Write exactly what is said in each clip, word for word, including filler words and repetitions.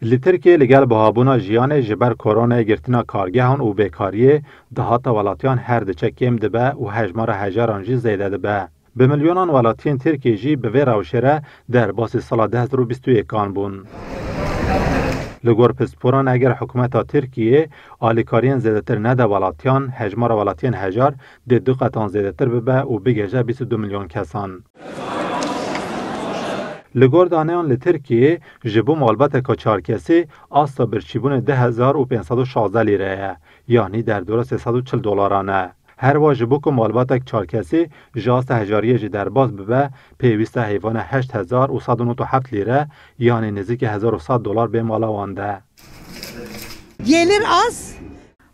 Li Tirkiyê li gel bihabûna jiyanê ji ber koronayê girtina kargehan û bêkariyê dahata welatiyan her diçe kêm dibe û hejmara hejaran jî zêde dibe. Bi milyonan welatiyên Tirkiyê jî bi vê rewşê re derbasî sala du hezar û bîst û yekan bûn. Li gor pisporan eger hikûmeta Tirkiyê alîkariyên zêdetir nede welatiyan, hejmara welatiyên hejar dê du qetan zêdetir bibe û bigihêje bîst û du milyon kesan. Li gor daneyan li Tirkiyê ji bo malbateka çar kesî asta birçîbûnê du hezar û pênc sed û şazdeh lîre ye, yanî derdora sê sed û çil dolaran e. Her wiha ji bo ku malbatek çar kesî ji asta hejariyê jî derbas bibe, pêwîst e heyvane heşt hezar û sed û nod û heft lîre, yanî nêzîkî hezar û sed dolar bê mala wan de. Gelir az.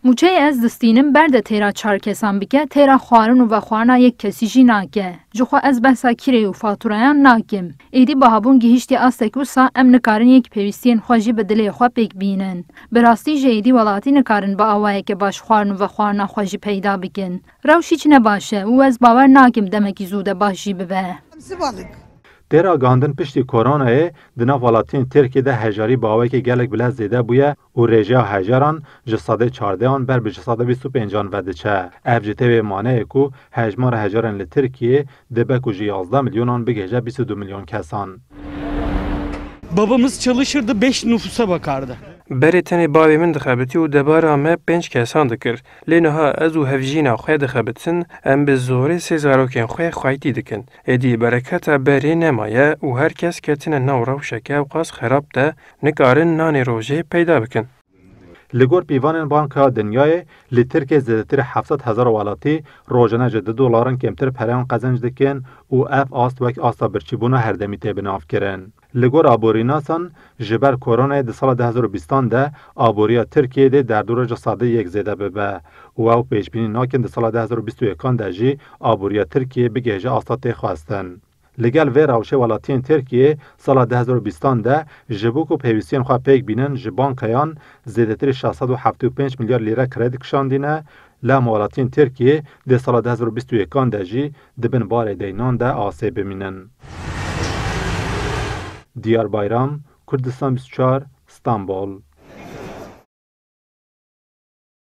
Mûçeyê ez distînim ber de têra çar kesan bike, têra xwarin û vexwarina yek kesî jî nake. Jixwe ez behsa kirê û fatûrayan nakim. Êdî bihabûn gihîştî astek wisa em nikarin yek pêwîstiyên xwe jî bi dilê xwe pêk bînin. Bi rastî ji êdî welatî nikarin bi awayeke baş xwarin û vexwarina xwe jî peyda bikin. Rewş hîç ne baş e û ez bawer nakim demekî zû de baş jî bibe. Têra gihandin piştî koronayê di nav welatiyên Tirkiyê de hejarî bi awayekî gelek bilez zêde bûye û rêjeya hejaran ji sedê çardehan ber bi ji sedê bîst û pêncan vediçe. Ev jî tê wê maneyê ku hejmara hejarên li Tirkiyê dibe ku ji yazdeh milyonan bigihêje bîst û du milyon kesan. Babamız çalışırdı, beş nüfusa bakardı. Berê tenê bavê min dixebitî û debara me pênc kesan dikir. Lê niha ez û hevjîna xwe dixebitin, em bi zorê sê zarokên xwe xweytî dikin. Êdî bereketa berê nemaye û her kes ketine nav rewşeke ewqas xerab de, nikarin nanê rojê peyda bikin. Li gor pîvanên Banka Dinyayê, li Tirkiyê zêdetirî heft sed hezar welatî rojane ji du dolaran kêmtir pereyan qezenc dikin û ev ast wek asta birçîbûna herdemî tê binavkirin. Li gor aborînasan, ji ber koronayê di sala du hezar û bîstan de aboriya Tirkiyê dê derdora ji sedê yek zêde bibe û ew pêşbînî nakin di sala du hezar û bîst û yekan de jî aboriya Tirkiyê bigihêje asta tê xwestin. Li gel vê rewşê welatiyên Tirkiyê sala du hezar û bîstan de ji bo ku pêwîstiyên xwe pêk bînin ji bankayan zêdetirî şeş sed û heftê û pênc milyar lîre kredi kişandîne, lê em welatiyên Tirkiyê dê sala du hezar û bîst û yekan de jî di bin barê deynan de asê bimînin. Diyar Bayram, Kurdistan bîst û çar, Stenbol.